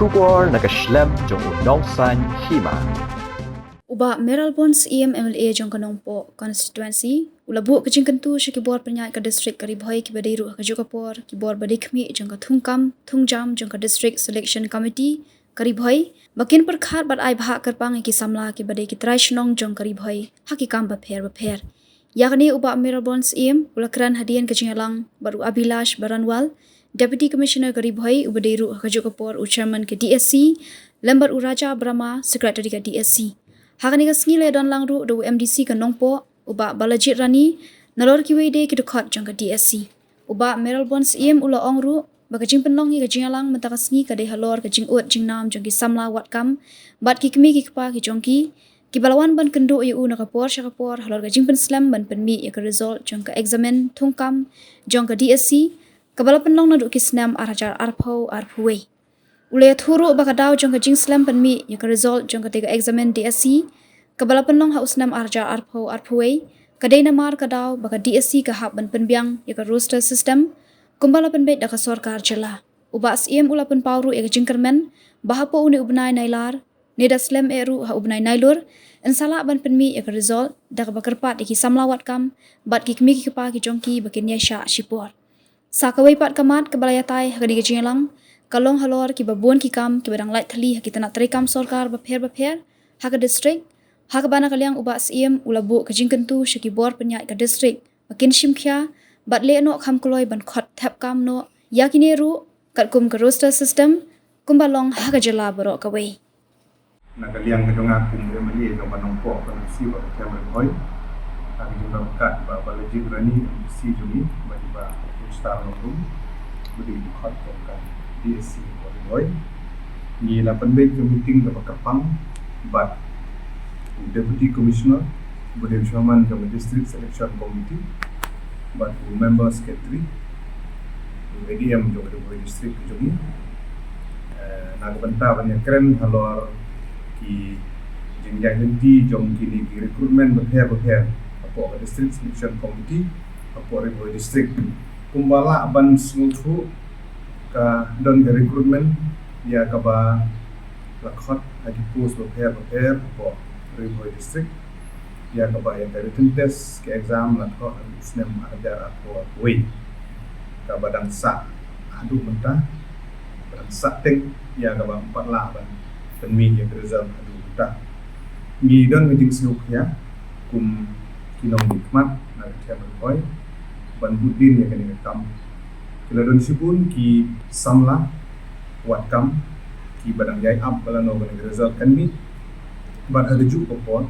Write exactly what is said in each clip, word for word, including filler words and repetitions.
Khubor na ka shlem jong u Nongsaiñ Hima. U Bah Mayralborn Syiem, M L A jong ka Nongpoh constituency, u la buh ka jingkyntu sha ki bor pynïaid ka district ka Ri Bhoi kiba dei ruh ha kajuh ka por ki bor ba dei khmih jong ka thungkam thungjam jong ka District Selection Committee ka Ri Bhoi, ba kin pyrkhat bad ai bhah kyrpang ïa ki samla kiba dei ki trai shnong jong ka Ri Bhoi ha ki kam bapher bapher. Ïa kane u Bah Mayralborn Syiem u la kren hadien ka jingïalang bad u Abhilash Baranwal, Deputy Commissioner ka Ri Bhoi, uba dei ruh ha kajuh ka por u Chairman ka D S C, lem bad u Raja Brahma, Secretary ka D S C. Ha kane ka sngi la ïadon lang ruh da u M D C ka Nongpoh, u Bah Balajied Rani, nalor kiwei de ki dkhot jong ka D S C. U Bah Mayralborn Syiem u la ong ruh ba ka jingpynlong ïa ka jingïalang mynta ka sngi ka dei halor ka jingud jingnam jong ki samla wad kam bad ki kmie ki kpa ki jong ki, kiba la wan ban kynduh ïa u na ka por sha ka por halor ka jingpynslem ban pynmih ïa ka result jong ka eksamin thungkam jong ka D S C, kaba la pynlong naduh ki snem ar hajar arphew arphew wei. U la ïathuh ruh ba ka daw jong ka jingslem pynmih ïa ka result jong kata ka eksamin D S C, kaba la pynlong ha u snem ar hajar arphew arphew wei, ka dei namar ka daw ba ka D S C ka hap ban pynbiang ïa ka roster system, kumba la pynbeit da ka sorkar jylla. U Bah Syiem u la pynpaw ruh ïa ka jingkyrmen ba hapoh une u bnai Nailar, ne da slem eh ruh ha u bnai Nailur, yn sa lah ban pynmih ïa ka result da kaba kyrpad ïa ki samla wad kam bad ki kmie ki kpa ki jong ki ba kin ïaishah shipor. Sa kawei pat ka mat kaba la ïatai ha kane ka jingïalang ka long halor kiba bun ki kam kiba dang lait thylli ha ki tnat treikam sorkar bapher bapher ha ka district, ha kaba na ka liang u Bah Syiem u la buh ka jingkyntu sha ki bor pynïaid ka district ba kin shim khia bad leh noh kham kloi ban khot thep kam noh ïa kine ruh katkum ka roster system kumba long ha ka jylla baroh kawei. Na ka liang ka jong nga kum u M L A jong ka Nongpoh constituency ba ka Them Ri Bhoi, ha ka jingdon kat ba Balajied Rani, M D C jong ngi, bad i Bah Star Nongrum, ba dei u dkhot jong ka D S C ka Ri Bhoi, ngi la pynbeit ka meeting kaba kyrpang bad u Deputy Commissioner, ba dei u Chairman jong ka District Selection Committee, bad u Member Secretary, u A D M jong ka Ri Bhoi District ka jong ngi. Eh, na ka bynta ban ïakren halor ki jingïaid lynti jong kine ki recruitment bapher bapher hapoh ka District Selection Committee hapoh Ri Bhoi District. Kumba lah ban sngewthuh, ka don ka recruitment ïa kaba la khot ha ki post bapher bapher hapoh Ri Bhoi District, ïa kaba ïa ka written test ka exam la thoh ha u snem ar hajar arphew arphew wei, kaba dang sah haduh mynta, ba dang sah teng, ïa kaba ym pat lah ban pynmih ïa ka result haduh mynta. Ngi don ka jingsngewkhia kum ki nongmihkhmat na ka Them Ri Bhoi ban bud dien ïa kane ka kam. Ki la don shibun ki samla wad kam kiba dang ïai ap ba lano kane ka result kan mih. Bad ha kajuh ka por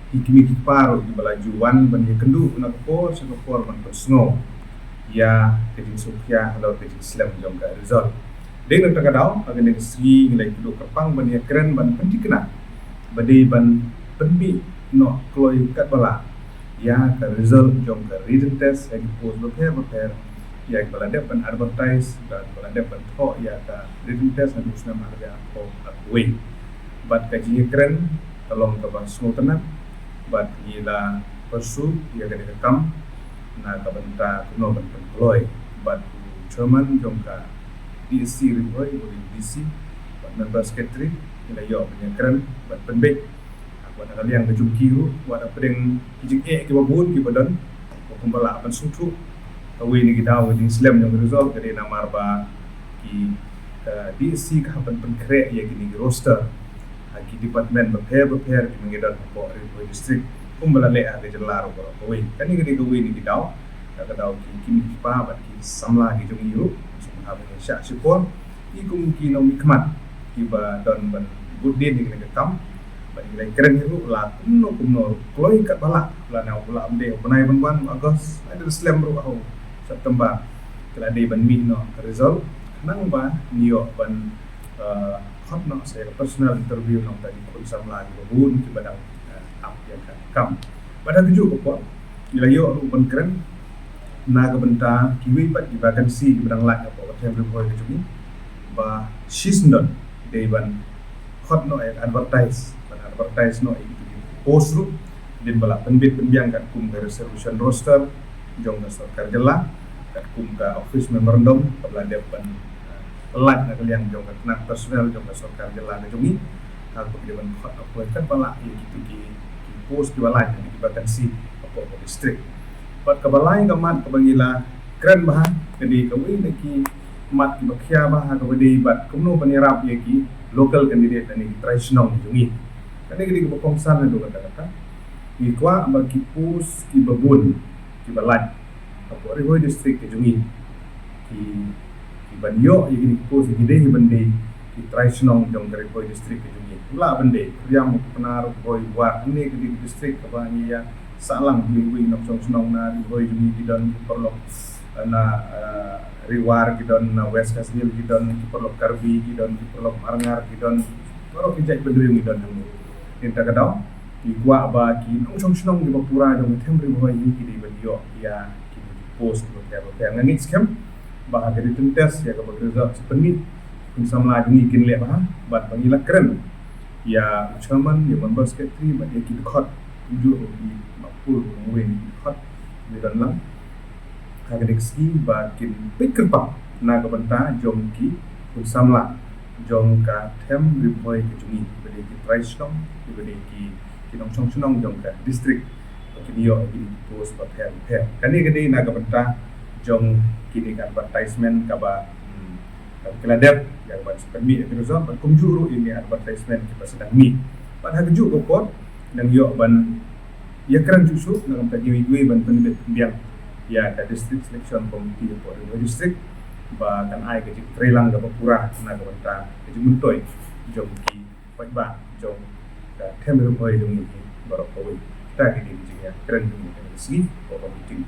ki kmie ki kpa ruh kiba la ju wan ban ïakynduh na ka por sha ka por ban pynsngew ïa ka jingsngewkhia halor ka jingslem jong ka result. Dei na kata ka daw ha kane ka sngi ngi la ïakynduh kyrpang ban ïakren ban pynthikna ba dei ban pynmih noh kloi katba lah ïa ka result jong ka written test ha ki post bapher bapher, ïa kiba la dep ban advertise, ïa kiba la dep ban thoh ïa ka written test ha u snem ar hajar arphew arphew wei. Bad ka jingïakren ka long kaba sngewtynnat bad ngi la pyrshah ïa kane ka kam na ka bynta kumno ban pynkloi. Bad u Chairman jong ka D S C Ri Bhoi, u D C bad Member Secretary, ngi la ïoh ban ïakren bad pynbeit. Wat na ka liang ka jong ki ruh, wat na pdeng ki jingeh kiba bun kiba don, ba kumba lah ban sngewthuh, kawei na ki daw ka jingslem jong ka result ka dei namar ba ki, eh, D S C ka hap ban pynkhreh ïa kine ki roster ha ki department bapher bapher kiba ngi don hapoh Ri Bhoi District, kumba la leh ha ka jylla ruh baroh kawei. Kane ka dei kawei na ki daw, ka daw ki kmie ki kpa bad ki samla ki jong ngi ruh, sngewbha ban ïa shah shipor. Ngi kum ki nongmihkhmat kiba don ban bud dien ïa kane ka kam, bad ngi la kren hi ruh la kumno kumno ruh, kloi katba lah, lano ba lah ym dei u bnai ban wan August, lada slem ruh ha u September, ki la dei ban mih noh ka result, khnang ba ngi ïoh ban, eh, khot noh sa ïa ka personal interview na bynta ki khun samla kiba bun kiba dang, eh, ap ïa ka kam. Bad ha kajuh ka por ngi la ïoh ruh ban kren na ka bynta kiwei pat ki vacancy kiba dang lait hapoh ka Them Ri Bhoi ka jong ngi, ba shisyndon dei ban khot noh ïa ka advertise, ban advertise noh ïa ki post ruh, dei ban la pynbit pynbiang katkum ka reservation roster jong ka sorkar jylla, katkum ka office memorandum kaba la dep ban, eh, pyllait na ka liang jong ka tnat personnel jong ka sorkar jylla ka jong ngi. Haba ki dei ban khot appoint kan pyllait ïa kitu ki, ki post kiba lait, ki vacancy hapoh ka district. Bad kaba lai ka mat kaba ngi la kren bha ka dei kawei na ki mat kiba khia bha ha kaba dei bad kumno ban ïarap ïa ki local candidate lane ki trai shnong jong ngi. Kane ka dei kaba kongsan naduh katta katta. Ngi kwah ba ki post kiba bun kiba lait hapoh Ri Bhoi District ka jong ngi, ki, ki ban ïoh ïa kine ki post ki dei ban dei ki trai shnong jong ka Ri Bhoi District ka jong ngi. Lah ban dei Riam, Pnar, Bhoi, War, kine ki dei ki district kaba ngi ïa sah lang, ki dei ki nongshong shnong na Ri Bhoi jong ngi ki don, ki paralok na, eh, Ri War ki don, na West Khasi Hills ki don, ki paralok Karbi ki don, ki paralok Mawryngkneng ki don, baroh ki jait bynriew ki don hangne. Te mynta ka daw ngi kwah ba ki nongshong shnong kiba pura jong ka them Ri Bhoi hi ki dei ban ïoh ïa ki post kiba pher bapher. Nga ngeit skhem ba ha ka written test ïa kaba ki result sa pynmih, ki samla jong ngi kin leh bha bad ba ngi la kren ïa u chairman, ïa u member secretary bad ïa ki dkhot, kumjuh ruh ïa ki, ba pur ruh ngi, ki dkhot ngi don lang ha kane ka sngi ba kin peit kyrpang na ka bynta jong ki khun samla jong ka them Ri Bhoi ka jong ngi, ba dei ki trai shnong, ba dei ki, ki nongshong shnong jong ka district, ba kin ïoh ïa ki post bapher bapher. Kane ka dei na ka bynta jong kine ki advertisement kaba, hmm, kaba ki la dep ïa kaban sa pynmih ïa ki result, bad kumjuh ruh ïa kine advertisement kiba sa dang mih. Bad ha kajuh ka por nang ïoh ban ïakren shuh shuh na ka bynta kiwei kiwei ban pynbeit pynbiang ïa ka District Selection Committee hapoh Ri Bhoi District ba kan ai ka jingtreilang kaba pura na ka bynta ka jingmyntoi jong ki paidbah jong ka them Ri Bhoi jong ngi baroh kawei. Kata ka dei ka jingïakren jong ngi ha kane ka sngi hapoh ka meeting.